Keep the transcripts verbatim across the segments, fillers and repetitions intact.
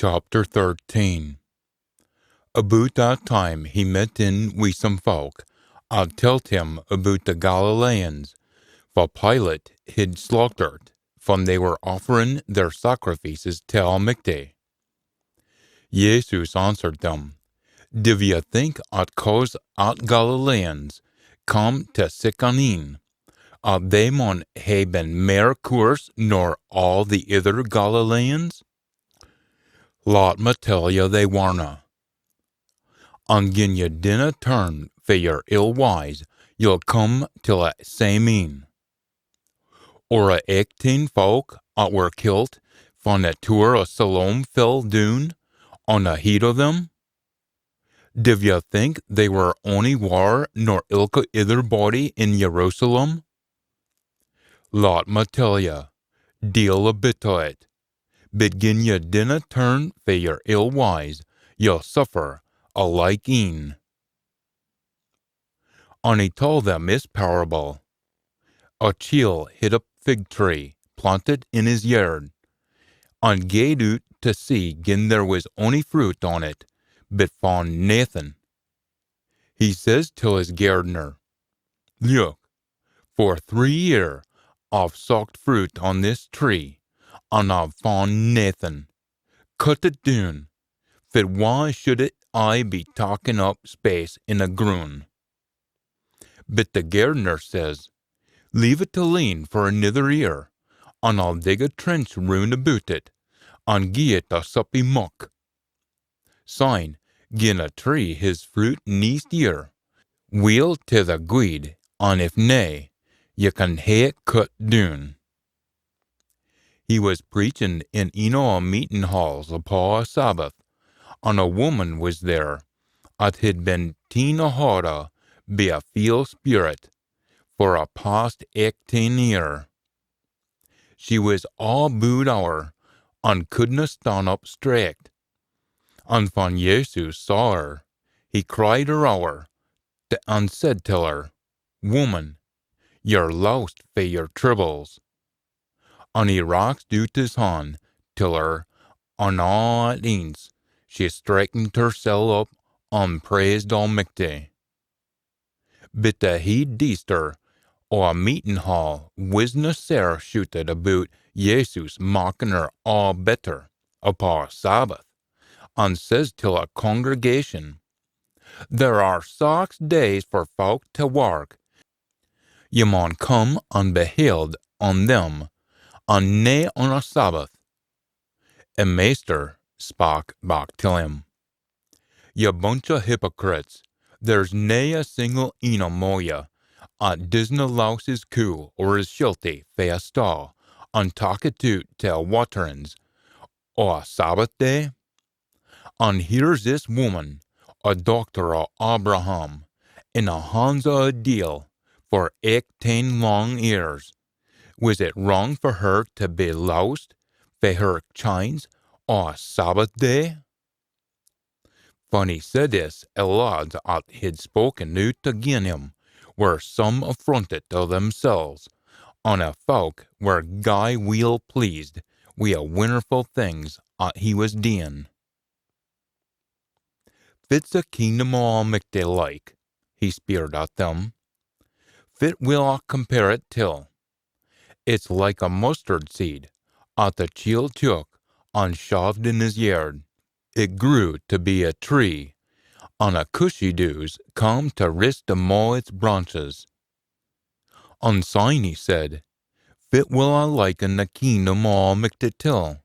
Chapter thirteen. Aboot that time he met in wi some folk, an telt him aboot the Galileans, fa Pilate hid slaughtered, fan they were offerin their sacrifices till Almichty. Jesus answered them, "Div ye think at cause at Galileans come to sic an een, at they maun hae been mair coorse nor all the ither Galileans? Lat me tell ye they warna. An gin ye dinna turn fae your ill wyes, ye'll come till a same een. Or a eighteen folk at were kilt fan a tower o Siloam fell doon on a heid o them? Div ye think they were ony waur nor ilka ither body in Jerusalem? Lat me tell ye, deil a bit o it, bit gin ye dinna turn fae your ill wyes, ye'll suffer a like een." An he told them this parable. A chiel hid a fig tree planted in his yard, an gaed oot to see gin there was ony fruit on it, bit fun naething. He says till his gardener, "Look, for three year I've socht fruit on this tree, an I've fun naething. Cut it doon, fit why should it aye be takin up space in a groon?" Bit the gardener says, "Leave it alane for anither year, an I'll dig a trench roon aboot it, an gie it a suppie muck. Syne, gin a tree his fruit neist year, weel to the gweed, an if nae, ye can hae it cut doon." He was preachin in een o a meetin halls upo a Sabbath, an a woman was there at hid been teen a haud o be a feel spirit for a past eighteen year. She was aa booed ower, an couldna stan up straicht. An fan Jesus saw her, he cried her ower, t-, an said till her, "Woman, ye're lowsed fae your tribbles." An he raxed oot his han till her, an aa at eence she straightened hersel up an praised Almichty. Bit the heid deester o a meetin hall wisna sair shooted aboot Jesus makkin her aa better upo a Sabbath, an says till a congregation, "There are sax days for folk to wark. Ye maun come an be healed on them, an nae on a Sabbath." A maister spak back till him, "Ye bunch o hypocrites, there's nae a single een amo ye at disna lowse his coo or his shiltie fae a stall, an tak it oot to a waterins o a Sabbath day? An here's this woman, a dochter o Abraham, in a hans o a deil for eighteen lang ears. Wis it wrang for her to be lowsed fae her chines o a Sabbath day?" Fan he said this, a lads at hid spoken oot agin him were some affronted o themsels, an a folk were gey weel pleased wi a winnerfu things at he wis deein. "Fit's a kingdom o Almichty like?" he speired at them. "Fit will I compare it till? It's like a mustard seed, at the chiel took an shaved in his yard. It grew to be a tree, an a cushie doos come to rist amo its branches." An syne he said, "Fit will I liken the kingdom o Almichty till?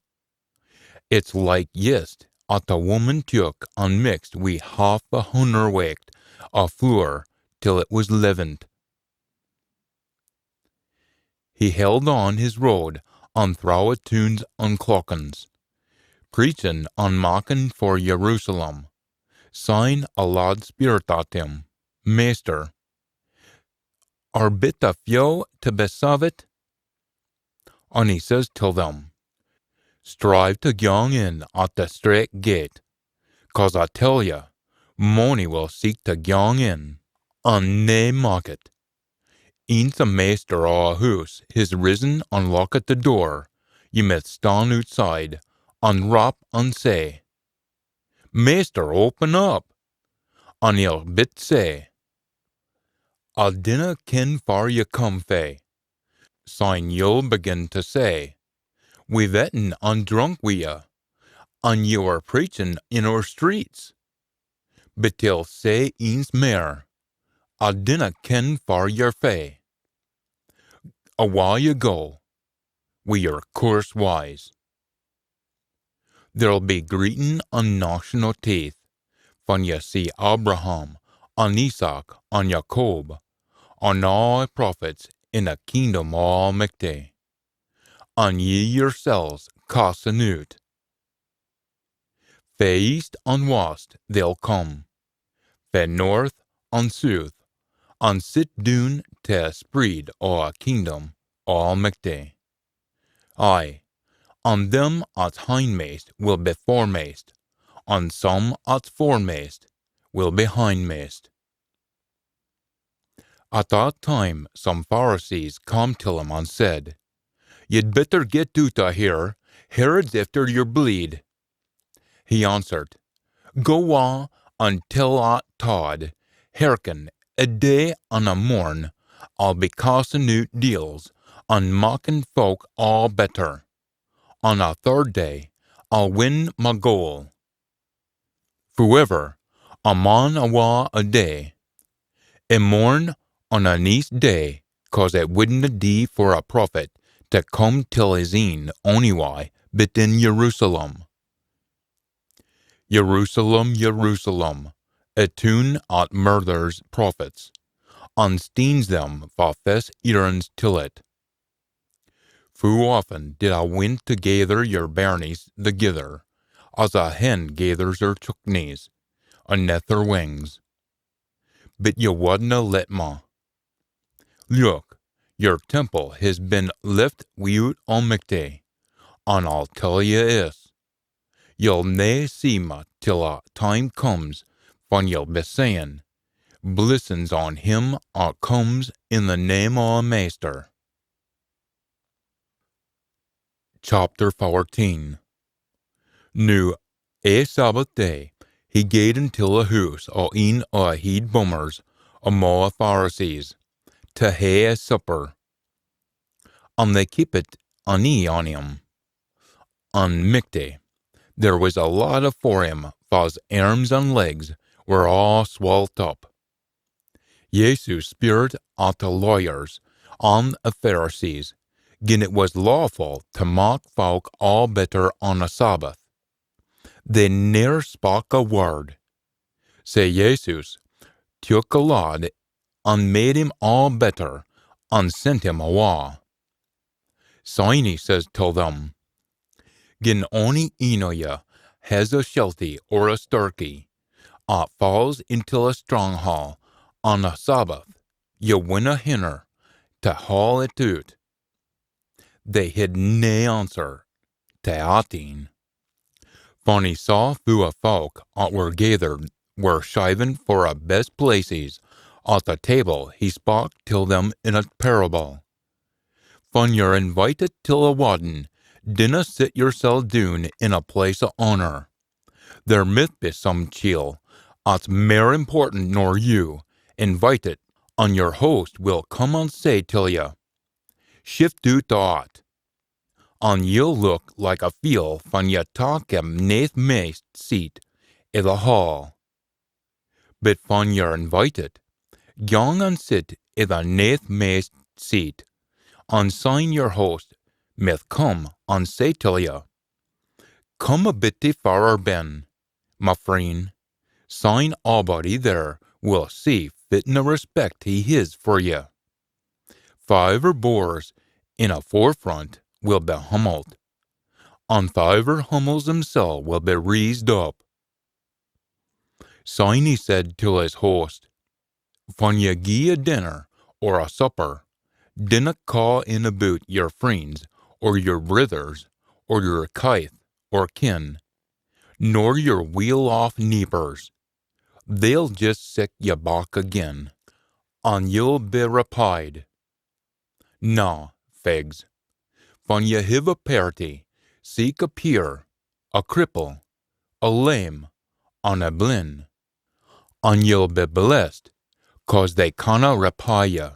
It's like yeast at a woman took an mixed wi half a hunnerweicht o flour till it wis leavened." He held on his road an throwe a toons an clachans, preachin an makkin for Jerusalem. Syne a lad speirt at him, "Maister, are bit a few to be savit?" An he says till them, "Strive to gyang in at the strait gate, cause I tell ye, mony will seek to gyang in, an nae mak it. Eence a maister o a hoose his risen an lockit the door, ye mith stan ootside an rap an say, "Maister, open up!" An he'll bit say, "I dinna ken far ye come fae." Syne ye'll begin tae say, "We've etten an drunk wi ye, an ye were preachin in oor streets." Bit he'll say eence mair, "I dinna ken far ye're fae. Awa ye go, wi yer coorse wyes." There'll be greetin an gnashin o teeth, fan ye see Abraham, an Isaac, an Jacob, an aa prophets in a kingdom o Almichty, an ye yersels cassen oot. Fae east an west they'll come, fae north an sooth, an sit doon tae a spreed o a kingdom o Almichty. Ay, an them at's hindmaist will be foremaist, an some at's foremaist will be hindmaist. At that time some Pharisees cam till him an said, "Ye'd better get oot o here, Herod's efter yer bleed." He answered, "Go wa an tell at tod, hearken, a day an a morn I'll be castin oot deils, an makkin fowk aa better. On a third day I'll win ma goal." Fooever, a man awa a day, a morn on a neist day, cause it wouldna dee for a prophet tae come till his eyn onywye bit in Jerusalem. Jerusalem, Jerusalem, a toon at murders prophets, an steens them fa fess eerans till it. Foo aften did I wint tae gaither yer bairnies thegither, as a hen gaithers her chuckenies aneth her wings, bit ye wadna lat ma. Leuk, yer temple his been left wioot Almichty, an I'll tell ye iss, ye'll nae see ma till a time comes fan ye'll be sayin, "Blissins on him at comes in the name o a Maister." Chapter fourteen. Noo, ae Sabbath day, he gaed intil a hoose o een o a heid bummers amo a Pharisees, tae hae a supper. An they keepit an ee on him. An michty, there wis a lad afore him, fa's airms an legs were aa swalt up. Jesus speirt at the lawyers an the Pharisees, gin it wis lawfu tae mak fowk aa better on a Sabbath. They ne'er spak a word. Sae Jesus took a lad an made him aa better an sent him awa. Syne he says till them, "Gin ony een o ye has a sheltie or a stirkie, at faas intil a strangha on a Sabbath, ye winna hinner tae haul it oot." They hid nae answer tae at een. Fan he saw foo a fowk at were gaithered were shivin for a best places at the table, he spak till them in a parable. Fan ye're invited till a waddin, dinna sit yersel doon in a place o honour. There mith be some chiel at's mair important nor you, invited, an yer host will come an say till ye, "Shift oot o it," an ye'll look like a feel fan ye tak a naithmaist seat i the hall. Bit fan ye're invited, gang an sit i the naithmaist seat, an syne yer host mith come an say till ye, "Come a bittie farrer ben, ma freen," syne aabody there will see fitna respect he his for ye. Faiver bores in a forefront will be hummelt, an faiver hummels himsel will be reesed up. Syne he said till his host, "Fan ye gie a dinner or a supper, dinna ca in aboot yer freens or yer brithers or yer kith or kin, nor yer weel-aff neepers. They'll jist sick ye back again, an ye'll be repied. Na, fegs, fan ye hiv a pairty, seek a peer, a cripple, a lame, an a blin, an ye'll be blessed, cause they canna repie ye.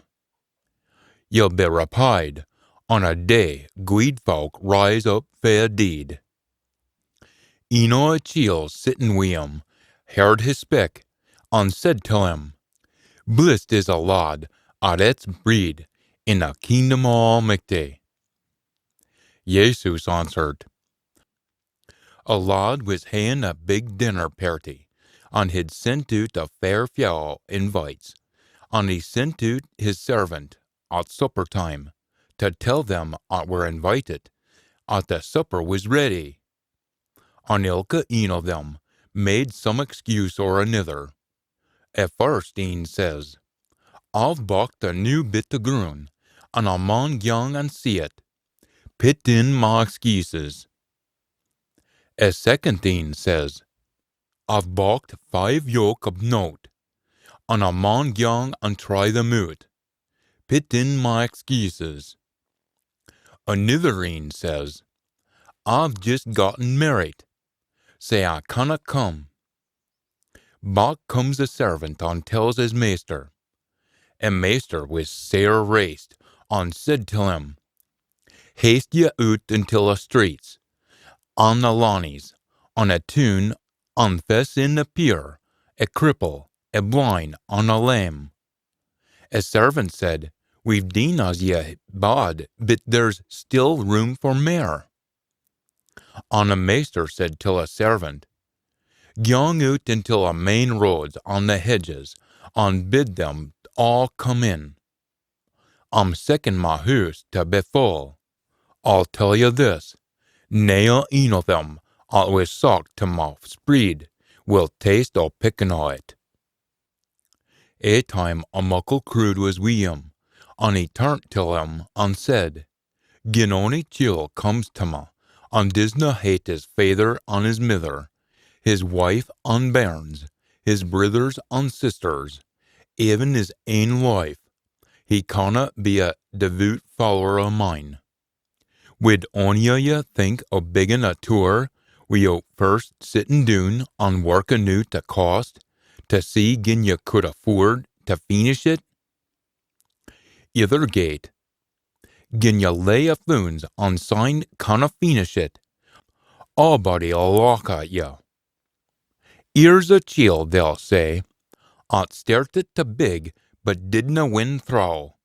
Ye'll be repied, an a day gweed folk rise up fae a deed. Een o a chiels sittin wi him heard his spik, an said till him, "Blissed is a lad at ets breed in a kingdom o Almichty." Jesus answered, A lad wis haein a big dinner pairty, an he'd sent oot a fair fyow invites, an he sent oot his servant at supper time tae tell them at were invited at the supper wis ready. An ilka een o them made some excuse or anither. A first een says, "I've bocht a new bit o grun, an I maun gyang an see it. Pit in ma excuses." A second een says, "I've bocht five yoke o nowt, an I maun gyang an try them oot. Pit in ma excuses." Anither een says, "I've jist gotten mairriet, sae I canna come." Back comes a servant an tells his maister. A maister wis sair raised, an said till him, "Haste ye oot intil a streets, an a lannies, an a toon, an fess in a peer, a cripple, a blin, an a lame." A servant said, "We've deen as ye bad, but there's still room for mair." An a maister said till a servant, "Gyang oot intil a main roads an the hedges, an bid them aa come in. I'm seekin ma hoose tae be full. I'll tell ye this, nae a een o them at wis socht tae ma spreed will taste o pickin o it." Ae time a muckle crood wis wi him, an he turnt till them, an said, "Gin ony chiel comes tae me, an disna hate his faither an his mither, his wife an bairns, his brithers an sisters, even his ain life, he canna be a devoot follower o mine." Wid ony o ye think o biggin a toor wi'oot first sittin doon an workin oot the cost, tae see gin ye could afford tae feenish it? Ither gate, gin ye lay a foons an syne canna feenish it, aabody'll lauch at ye. "Here's a chiel," they'll say, "at startit tae big, but didna win throwe."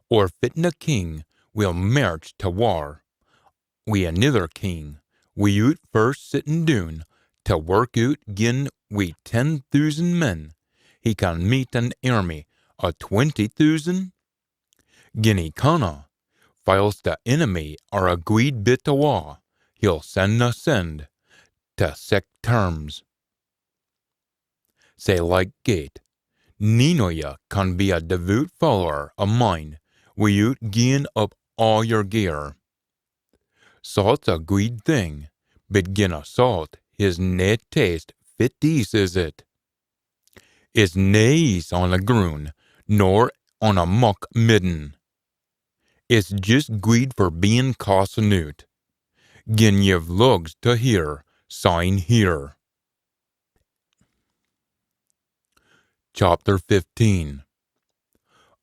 Or fitna king will mairch tae war wi anither king, wi'oot first sittin doon tae work oot gin wi ten thoosand men he can meet an airmy o twenty thoosand? Gin he canna, fylse the enemy are a gweed bit awa, he'll send a send tae seek terms. Sae like gait, neen o ye can be a devoot follower o mine wi'oot giein up aa yer gear. Saut's a gweed thing, but gin a saut his nae taste, fit eese is it? It's nae eese on a grun, nor on a muck midden. It's jist gweed for bein cassen oot. Gin ye've lugs tae hear, syne hear. Chapter fifteen.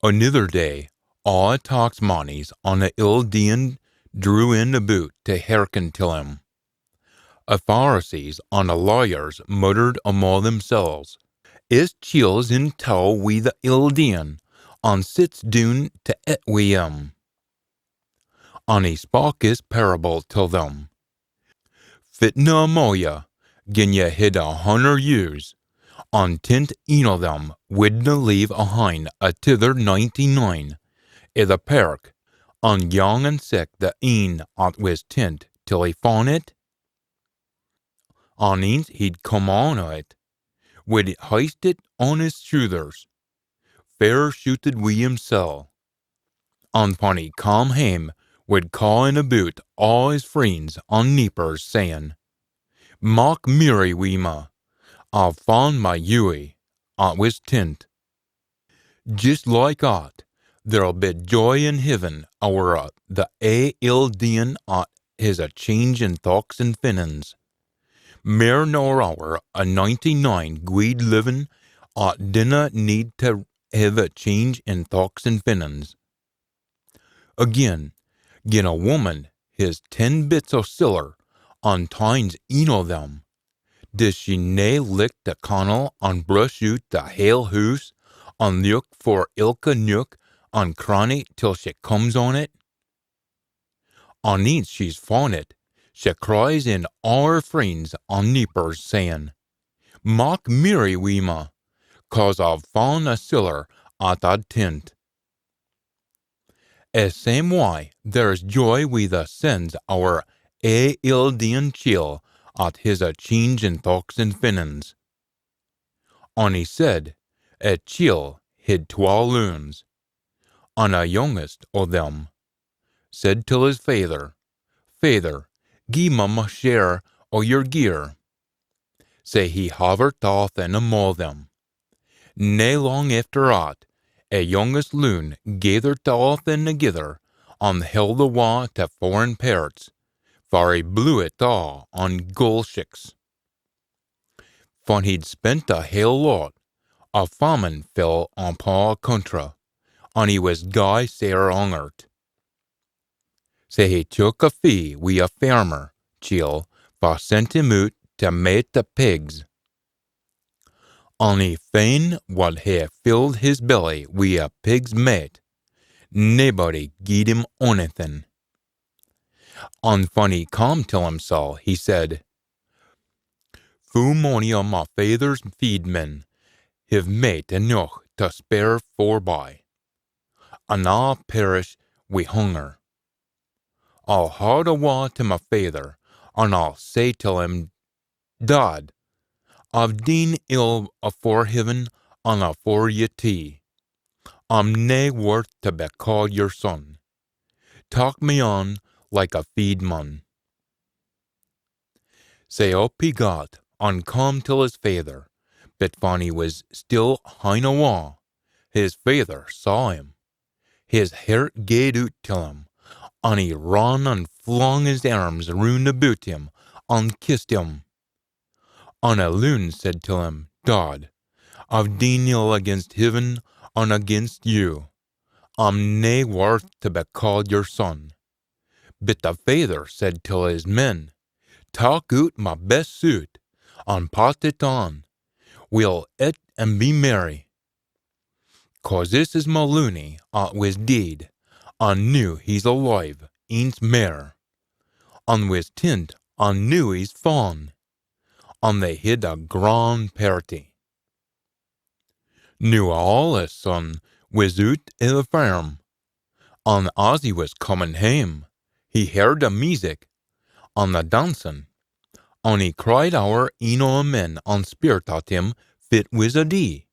Anither day, aa a tax mannies an a ill-deein drew in aboot tae hearken till him. A Pharisees an a lawyers muttered amo themsels, "Is chiel's in tow wi the ill-deein, an sits doon tae ett wi them." An he spak his parable till them. Fitna amo ye, gin ye hid a hunner yowes, an tint een o them widna leave ahin a tither ninety-nine i the park, an gyang an seek the een at wis tint till he fun it? An eence he'd come on o it, wid he hoist it on his shoothers, fair shooted wi himsel. An fan he cam hame, wid caa in aboot aa his freens an neepers, sayin, "Mak merry wi me, I've fun ma yowes at wis tint." Jist like at, there'll be joy in heaven ower a the ae ill-deein at his a change in thochts and feelins. Mair nor ower a ninety-nine gweed livin at dinna need tae hae a change in thochts and feelins. Again, gin a woman his ten bits o siller an tynes een o them, dis she nae licht the cannle an brush oot the hale hoose an look for ilka nook an cranny till she comes on it? An eence she's fun it, she cries in aa her freens an neepers, sayin, "Mak merry wi me, cause I've fun a siller at I'd tint." E same wye there's joy wi the sins o ae ill-deein chiel at his a change in thochts an feelins. An he said, e chiel hid twa loons, an e youngest o them said till his faither, "Faither, gie me ma share o your gear." Sae he havert aathin amo them. Nae lang efter at, e youngest loon gaithered aathin thegither, an held awa tae foreign pairts, far he blew it aa on gulshiks. Fan he'd spent e hale lot, a famine fell upo e contra, an he wis gey sair hungert. Sae he took a fee wi a fairmer chiel, fa sent him oot tae mait e pigs. An he fain wad hae filled his belly wi e pigs' mait, naebody gied him onything. An fan he cam till himsel, he said, "Foo mony o ma faither's feed men hiv mait eneuch tae spare forby, an A perish wi hunger. I'll haud awa tae ma faither, an I'll say till him, 'Dad, I've deen ill afore heaven an afore ye tee. I'm nae worth tae be caaed your son. Tak me on like a feed man.'" Sae up he got, an cam till his faither, but fan he wis still hine awa, his faither saw him. His hert gaed oot till him, an he ran an flung his airms roon aboot him, an kissed him. An e loon said till him, "Dad, I've deen ill against heaven an against you. I'm nae worth tae be caaed your son." But e faither said till his men, "Tak oot ma best suit, an pat it on. We'll eat an be merry. Cause this is ma loonie at wis deid, an noo he's alive eence mair, an wis tint, an noo he's fun." An they hid a gran pairty. Noo e auldest son wis oot i the fairm, an as he wis comin hame, he heard e meesic an e dancin, an he cried ower een o e men an speirt at him fit wis adee.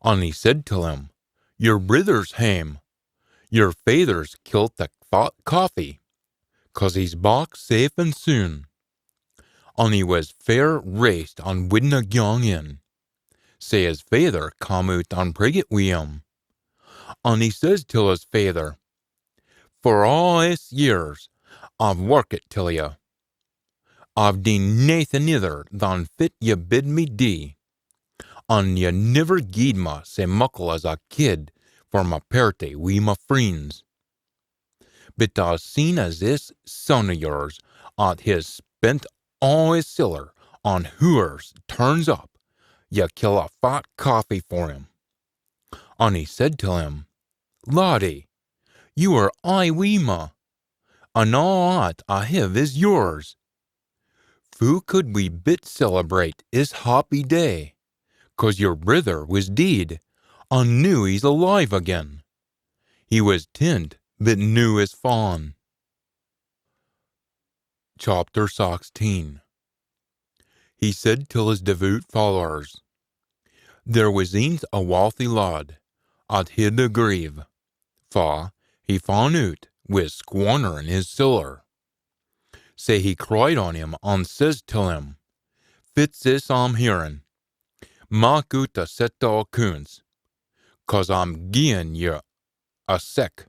An he said till him, "Your brither's hame. Your faither's kilt e fat calfie, cause he's back safe an soon." An he wis fair raised an widna gang in. Sae his faither cam oot an priggit wi him. An he says till his faither, "For aa iss years I've workit till ye. I've deen naethin ither than fit ye bid me dee, an ye niver gied me sae muckle as a kid for ma pairty wi ma freens. But as seen as this son o yours at his spent aa his siller on hoors turns up, ye kill a fat calfie for him." An he said till him, "Laddie, ye were aye wi me, an aa at I hiv is yours. Foo could we bit celebrate is happy day? Cause your brither wis deid, an noo he's alive again. He wis tint, but noo is fun." Chapter sixteen. He said till his devoot followers, "There wis eence a walthy lad, at hid a grieve, fa, he fun oot, wis squannerin his siller. Sae he cried on him, an says till him, 'Fit's this I'm hearin? Mak oot a set o accoonts, cause I'm giein ye a sic.'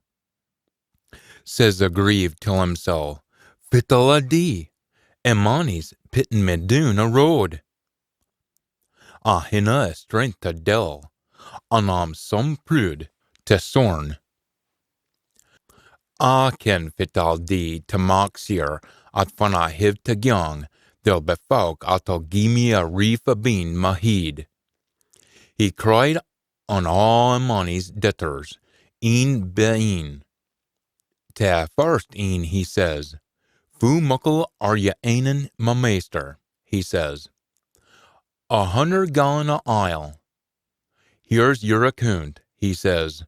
Says the grieve till himsel, Fit'll I dee? E mannie's pittin me doon e road. I hinna e strength tae dell, an A'm some prood tae sorn. I ken fit I'll dee tae mak seer at fan I hiv tae gyang, there'll be fowk at'll gie me a reef abeen ma heid. He cried on aa e mannie's debtors, een by een. Tae e first een he says, "Foo muckle are ye aanin ma maister?" he says. "A hunner gallon o ile." "Here's yer accoont," he says.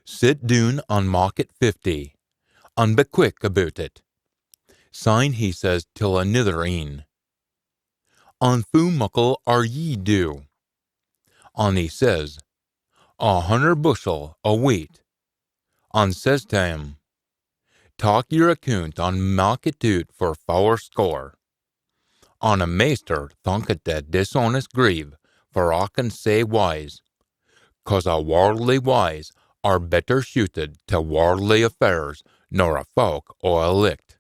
"Sit doon an mak it fifty, an be quick aboot it." Syne he says till anither een, "An foo muckle are ye due?" An he says, "A hunner bushel o wheat." An says tae him, "Tak yer accoont an mak it oot for fower score." An e maister thankit e dishonest grieve for actin sae wise, cause e warldly wise are better suited tae warldly affairs nor e fowk o e licht.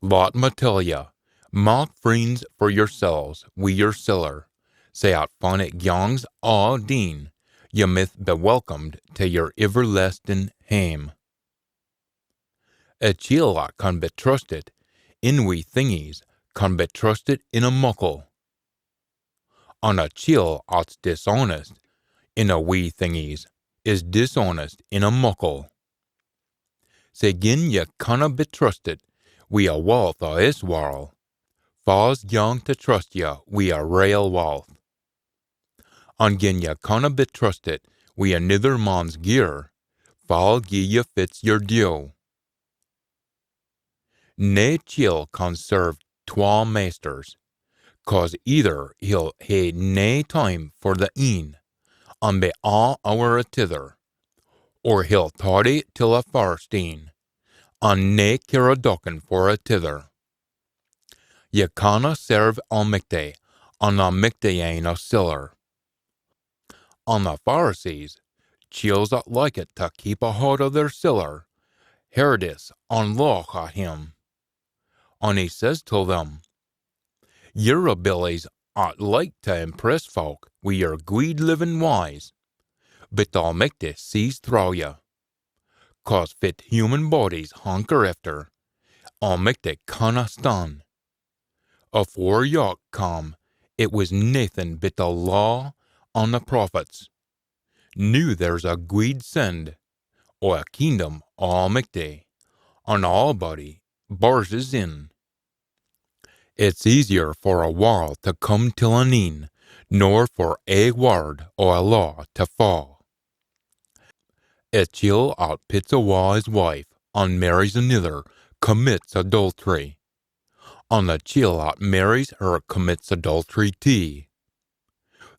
Lat ma tell ye, mak freens for yersels wi yer siller, sae at fan it gyangs aa deen, ye mith be welcomed tae yer iverlestin hame. A chiel at can be trusted in wee thingies can be trusted in e muckle. An a chiel at's dishonest in e wee thingies is dishonest in e muckle. Sae gin ye canna be trusted wi e walth o iss warl, fa's gyan tae trust ye wi e rael walth? An gin ye canna be trusted wi anither man's gear, fa'll gie ye fit's yer due? Nae chiel can serve twa maisters, cause either he'll hae nae time for the een, an be aa ower e tither, or he'll tarry till e first een, an nae care a docken for e tither. Ye canna serve Almichty an e michty ane o siller. An e Pharisees, chiels at likit tae keep a haud o their siller, heard iss an lauch at him. An he says till them, "Ye're e billies at like tae impress fowk wi yer gweed livin wyes, but Almichty sees throwe ye. Cause fit human bodies hanker efter, Almichty canna stan. Afore Jock cam, it wis naething but e law an e prophets. Noo there's a gweed send o e kingdom o Almichty, an aabody barges in. It's easier for e warl tae come till an eyn nor for ae word o e law tae fa. A chiel at pits awa his wife an marries anither commits adultery, an a chiel at marries her commits adultery tee.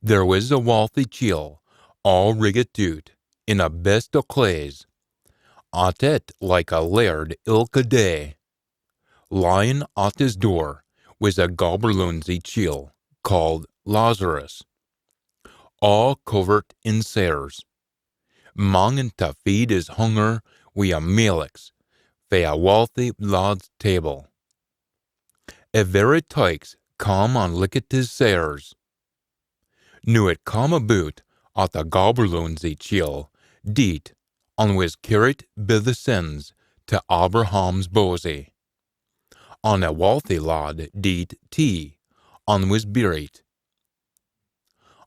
There wis a walthy chiel, aa riggit oot in e best o claes, at eat like a laird ilka day. Lyin at his door wis a gaberlunzie chiel caaed Lazarus, aa covert in sairs, mangin tae feed his hunger wi e mealicks fae e walthy lad's table. E verra tykes cam an lickit his sairs. Noo it cam aboot at e gaberlunzie chiel deet an wis cairriet bi e sens tae Abraham's bosie. An e walthy lad deet tee, an wis beeriet.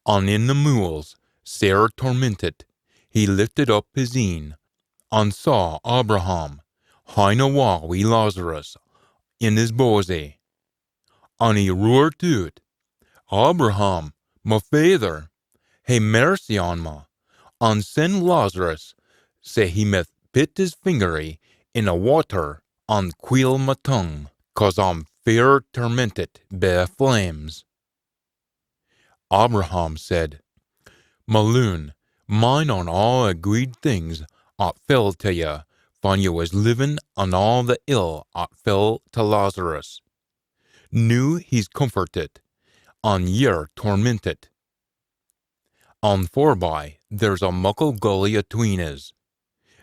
An in e mools, sair tormentit, he liftit up his een, an saw Abraham hine awa wi Lazarus in his bosie. An he roart oot, "Abraham, ma faither, hae mercy on ma, an send Lazarus, sae he mith pit his fingerie in e watter an queel ma tongue, cause A'm fair tormentit bi e flames." Abraham said, "Ma loon, mind on aa e gweed things at fell tae ye fan ye wis livin an aa e ill at fell tae Lazarus. Noo he's comfortit, an ye're tormentit. An forby there's a muckle gully atween us.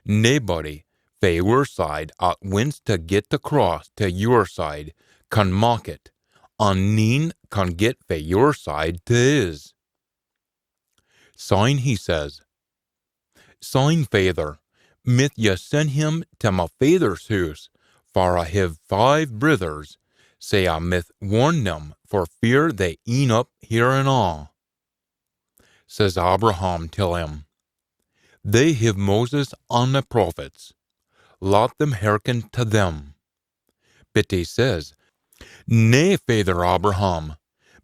Naebody fae oor side at wints tae get across tae your side can mak it, an neen can get fae your side tae his. Syne he says, Syne, faither, mith ye sen him tae ma faither's hoose, far I hiv five brithers, sae I mith warn them for fear they een up here an aa. Says Abraham till him, They hiv Moses an the prophets, lat them hearken tae them. Bit he says, Nae, faither Abraham,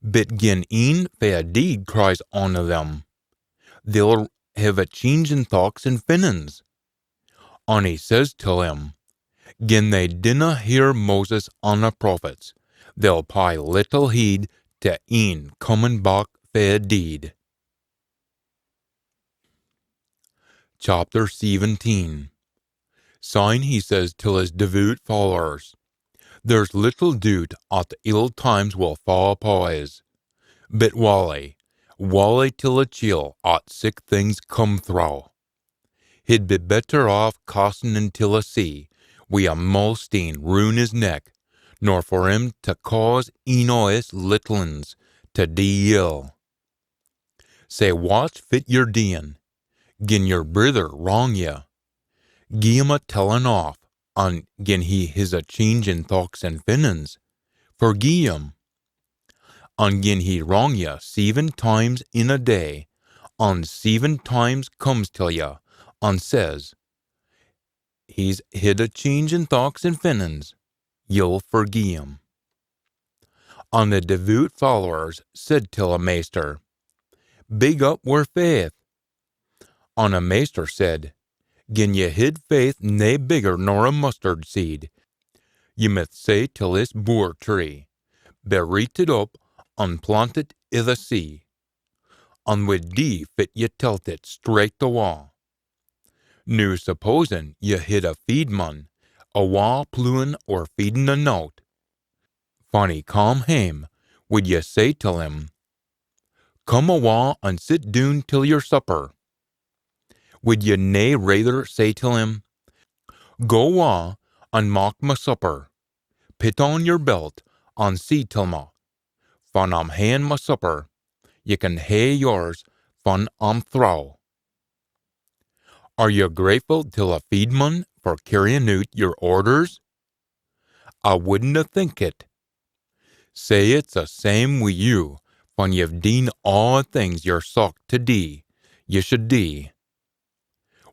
bit gin een fae a deid cries on o them, they'll hiv a cheenge in thochts an feelins. An he says till him, Gin they dinna hear Moses an the prophets, they'll pey little heed tae een comin back fae a deid. Chapter seventeen. Syne he says till his devoot followers, There's little doot at ill times will fa upo us. Bit wally, wally till a chiel at sic things come throwe. He'd be better aff castin intil a sea, wi a millsteen roon his neck, nor for him tae cause een o his littlins tae dee ill. Sae watch fit ye're deein. Gin yer brither wrang ye, gie him a tellin aff, an gin he his a cheenge in thochts an feelins, forgie him. An gin he wrang ye seven times in a day, an seven times comes till ye, an says, He's hid a cheenge in thochts an feelins, ye'll forgie him. An the devoot followers said till a Maister, Big up wir faith. An a Maister said, Gin ye hid faith nae bigger nor a mustard seed, ye mith say till this boor tree, Be reeted up an plantit i the sea, an wid dee fit ye tellt it straicht awa. Noo supposin ye hid a feedman awa plooin or feedin a nowt. Fan he cam hame, wid ye say till him, Come awa an sit doon till yer supper? Wid ye nae raither say till him, Go awa an mak ma supper, pit on yer belt an see till ma, fan I'm haein ma supper, ye can hae yours fan I'm throwe? Are ye gratefu till a feedman for cairryin oot yer orders? I widna think it. Sae it's a same wi you, fan ye've deen aa things ye're socht tae dee, ye should dee.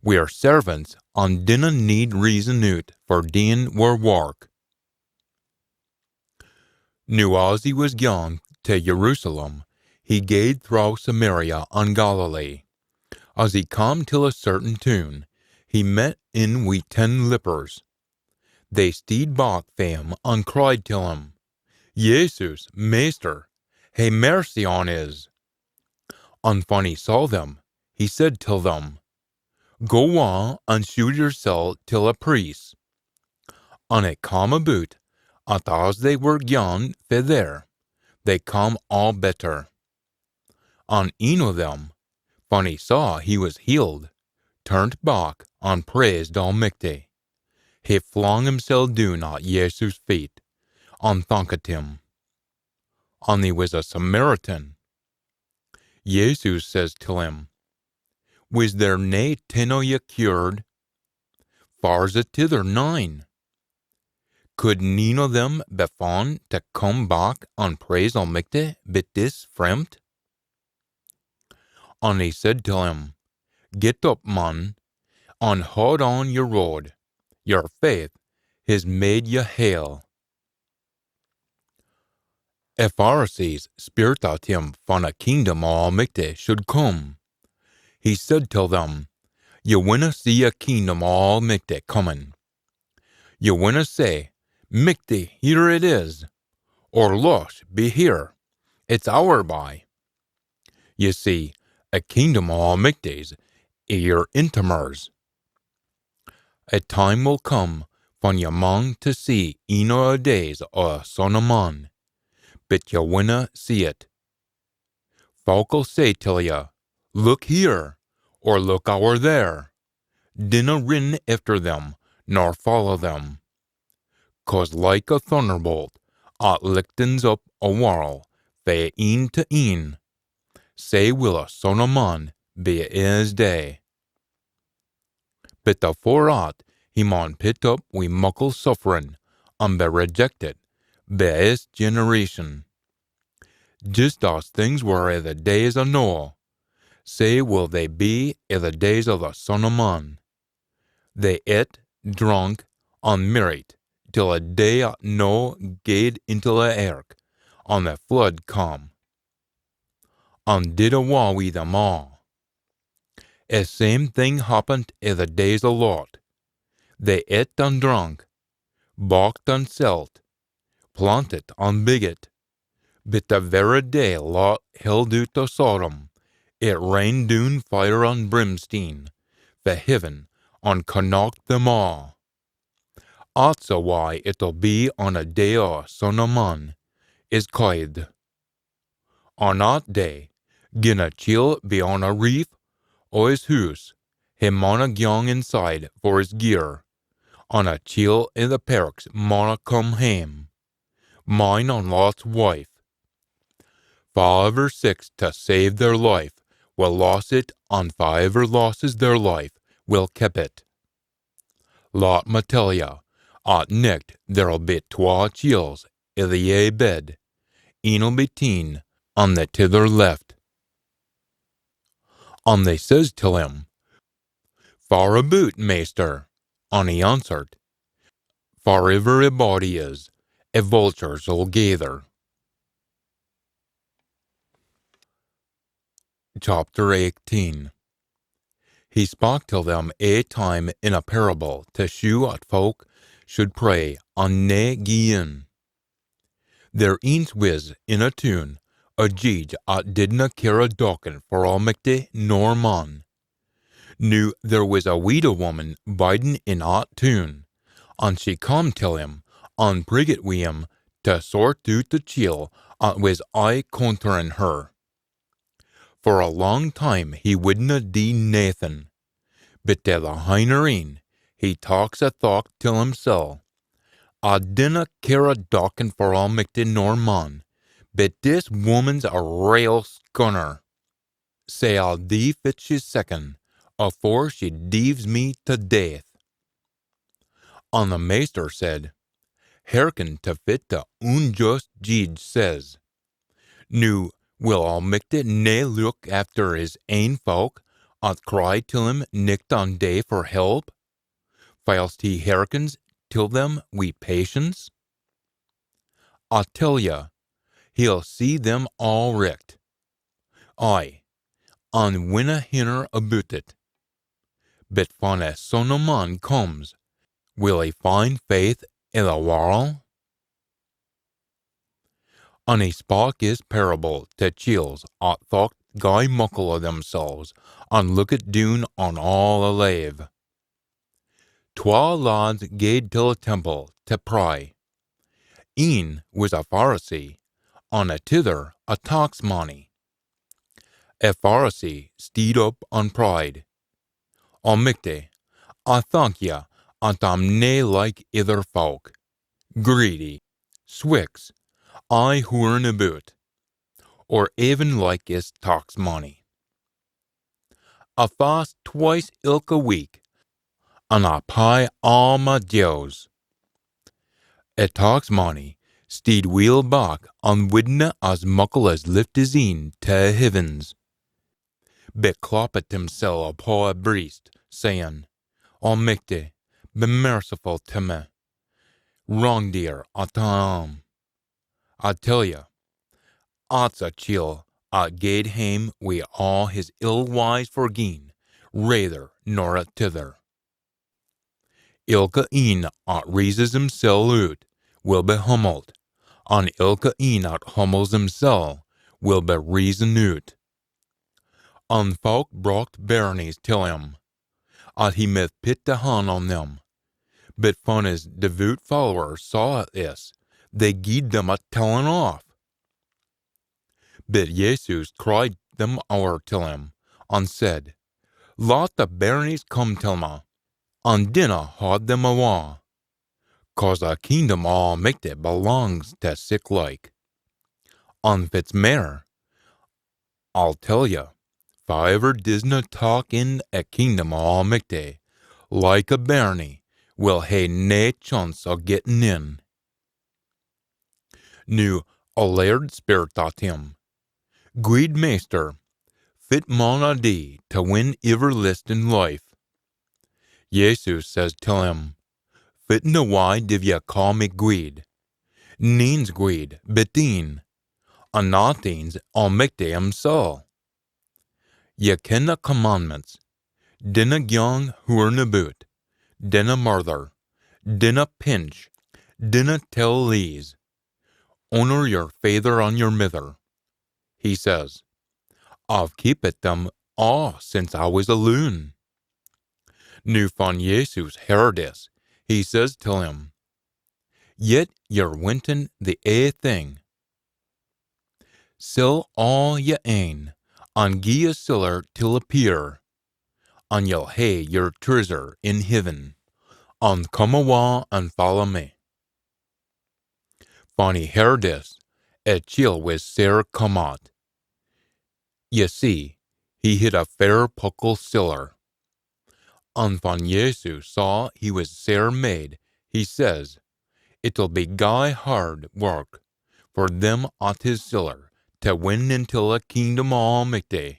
We're servants an dinna need reason oot for deein wir wark. Noo as he wis gyaun tae Jerusalem, he gaed throwe Samaria an Galilee. As he cam till a certain toon, he met in wi ten lippers. They steed back fae him an cried till him, Jesus, Maister, hae mercy on is. An fan he saw them, he said till them, Go awa an shew yersel till a priest. An it cam aboot, at as they were gyaun fae there, they cam aa better. An een o them, fan he saw he wis healed, turnt back an praised Almichty. He flang himsel doon at Jesus' feet, an thankit him. An he wis a Samaritan. Jesus says till him, Wis there nae ten o ye cured? Far's the tither nine? Could neen o them be fun tae come back an praise Almichty bit this fremt? An he said till him, Get up, man, an haud on yer road. Yer faith his made ye hale. A Pharisees speirt at him fan a kingdom o Almichty should come. He said till them, Ye winna see a kingdom o Almichty comin. Ye winna say, Michty, here it is, or Losh, be here, it's ower by. Ye see, a kingdom o Almichty's i yer intimmers. A time will come fan ye mang tae see een o a days o a Son o Man, bit ye winna see it. Folk'll say till ye, Look here, or look ower there. Dinna rin efter them, nor follow them. 'Cause like a thunnerbolt, it lichtens up a warl fae een to een, sae will a Son o Man be i his day. But afore at he maun pit up wi muckle sufferin, an be rejected by his generation. Jist as things were i the days o Noah, sae will they be i the days o the Son o Man. They ate, drank, an mairriet, till a day at Noah gaed intil a airk, an the flood cam, an did awa wi them aa. A same thing happened i the days o Lot. They ate an drank, bocht an selt, planted an biggit, but the verra day Lot held oot o Sodom, it rained doon fire an brimsteen fae heaven an connacht them aa. At's a wye it'll be on a day o a Son o Man is kythed. On at day, gin a chiel be on a reef o his hoose, he mauna gyang inside for his gear, an a chiel i the parks mauna come hame. Mine an Lot's wife. Faaever seeks tae save their life will loss it, an faaever losses their life will keep it. Lat ma tell ye, at nicht there'll be twa chiels i the ae bed, een'll be teen, an the tither left. An they says till him, "Far aboot, Maister?" An he answered, "Fariver a body is, a vultures'll gaither." Chapter eighteen. He spak till them ae time in a parable tae shew at folk should pray an nae gie in. There eence wis in a toon a jeedge at didna care a docken for Almichty nor man. Noo there wis a weeda woman bidin in at toon, an she cam till him an priggit wi him tae sort oot the chiel at wis aye contrin her. For a lang time he widna dee naethin, but tae the hinner eyn he taks a thocht till himsel, "I dinna care a docken for Almichty nor man, but this woman's a rael scunner, sae I'll dee fit she's seekin, afore she deeves me tae death." An the maister said, "Hearken tae fit the unjust jeedge says. Noo, will Almichty nae look efter his ain folk, at cry till him nicht an day for help, fylst he hearkens till them wi patience? I tell ye, he'll see them aa richt. Ay, an winna hinner aboot it. But fan a Son o Man comes, will he find faith i the warl?" An he spak his parable tae chiels at thocht gey muckle o themsels, an lookit doon on aa a lave. Twa lads gaed till a temple tae pray. Een wis a Pharisee, an a tither a tax mannie. A Pharisee steed up an prayed, "Almichty, I thank ye at I'm nae like ither folk, greedy, swicks, aye hoorin aboot, or even like is tax mannie. I fast twice ilka week, an I pey aa my dues." A tax mannie steed weel back an widna as muckle as lift his een tae a heavens, but clappit himsel upo a breist, sayin, "Almichty, be merciful tae me, wrangdeer at I am." I tell ye, at's a chiel at gaed hame wi aa his ill wyes forgien, raither nor a tither. Ilka een at raises himsel oot will be hummelt, an ilka een at hummels himsel will be raisen oot. An folk brocht bairnies till him, at he mith pit a han on them. But fan his devoot followers saw this, they gied them a tellin aff. But Jesus cried them ower till him, an said, "Lat the bairnies come till me, an dinna haud them awa, cause a kingdom o Almichty belongs tae siclike. An fit's mair, I'll tell ye, faever disna tak in a kingdom o Almichty like a bairnie will hae nae chance o gettin in. Noo a laird speirt at him, Guid Maister, fit maun I dee tae win iverlestin life? Jesus says till him, Fit na wye div ye caa me guid? Neen's guid, but een, an that een's Almichty himsel. Ye ken the commandments, dinna gyang hoorin aboot, dinna murther, dinna pinch, dinna tell lees, honour your faither an your mither. He says, I've keepit them aa since I wis a loon. Noo fan Jesus heard this, he says till him, Yet ye're wintin the ae thing. Sell aa ye ain, an gie a siller till a peer, an ye'll hae your treasure in heaven, an come awa an follow me. Fan he heard this, a chiel wis sair come at. Ye see, he hid a fair puckle siller. An fan Jesus saw he wis sair made, he says, It'll be gey hard wark for them at his siller tae win intil a kingdom o Almichty.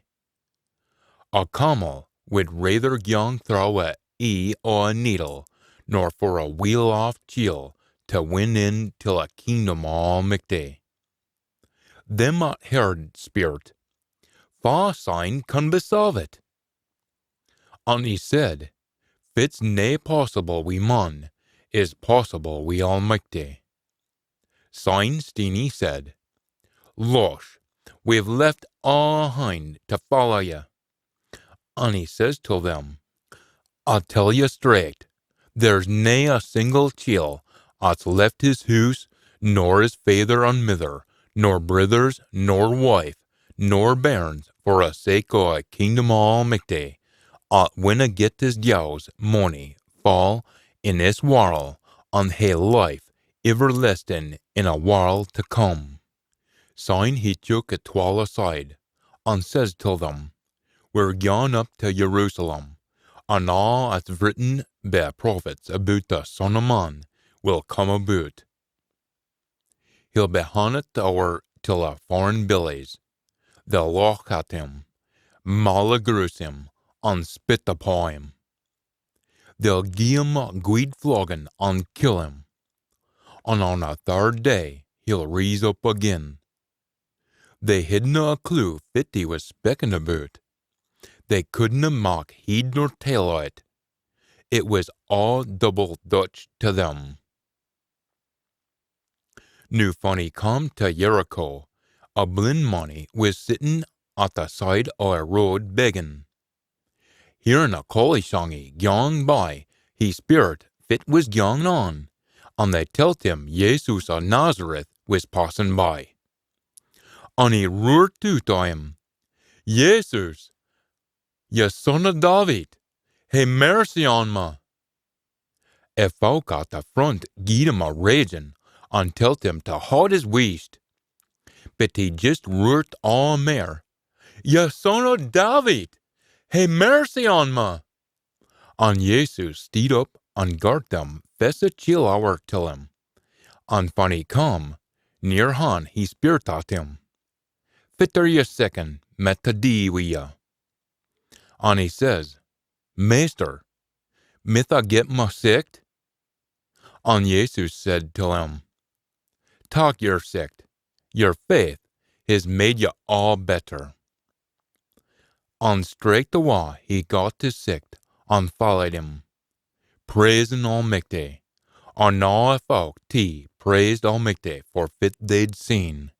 A camel wid raither gyang throwe a ee o a needle nor for a weel-aff chiel tae win in till a kingdom o Almichty. Them at heard speirt, Fa syne can be savit? An he said, Fit's nae possible wi man is possible wi Almichty. Syne Steenie said, Losh, we've left aa ahind tae follow ye. An he says till them, I tell ye straicht, there's nae a single chiel at's left his hoose, nor his faither an mither, nor brithers, nor wife, nor bairns, for a sake o a kingdom o Almichty, at winna get his dues mony faul in this warl, an hae life iverlestin in a warl tae come. Syne he took a twal aside, an says till them, We're gaun up tae Jerusalem, an aa at's vritten bi a prophets aboot the Son o Man will come aboot. He'll be hannit ower till a foreign billies. They'll lauch at him, malagaroose him, an spit upo him. They'll gie him a gweed floggin an kill him. An on a third day he'll rise up again. They hidna a clue fit he wis spikkin aboot. They couldna mak heid nor tail o't. It wis aa double Dutch tae them. Noo fan he cam tae Jericho, a blin mannie wis sittin at the side o a road beggin. Hearin a collieshangie gyang by, he speirt fit wis gyangin on, an they telt him Jesus o Nazareth wis passin by. An he roart oot o him, Jesus, ye son o David, hae mercy on me. A fowk at the front gied him a ragin, an telt him tae haud his wheesht. But he jist roart aa mair, Ye son o David, hae mercy on me. An Jesus steed up an gart them fess a chiel ower till him. An fan he cam near han he speirt at him, Fit are ye seekin me tae dee wi ye? An he says, Maister, mith I get ma sicht? An Jesus said till him, Tak yer sicht, yer faith his made ye aa better. An straicht awa he got his sicht an followed him, praisin Almichty, an aa a fowk tee praised Almichty for fit they'd seen.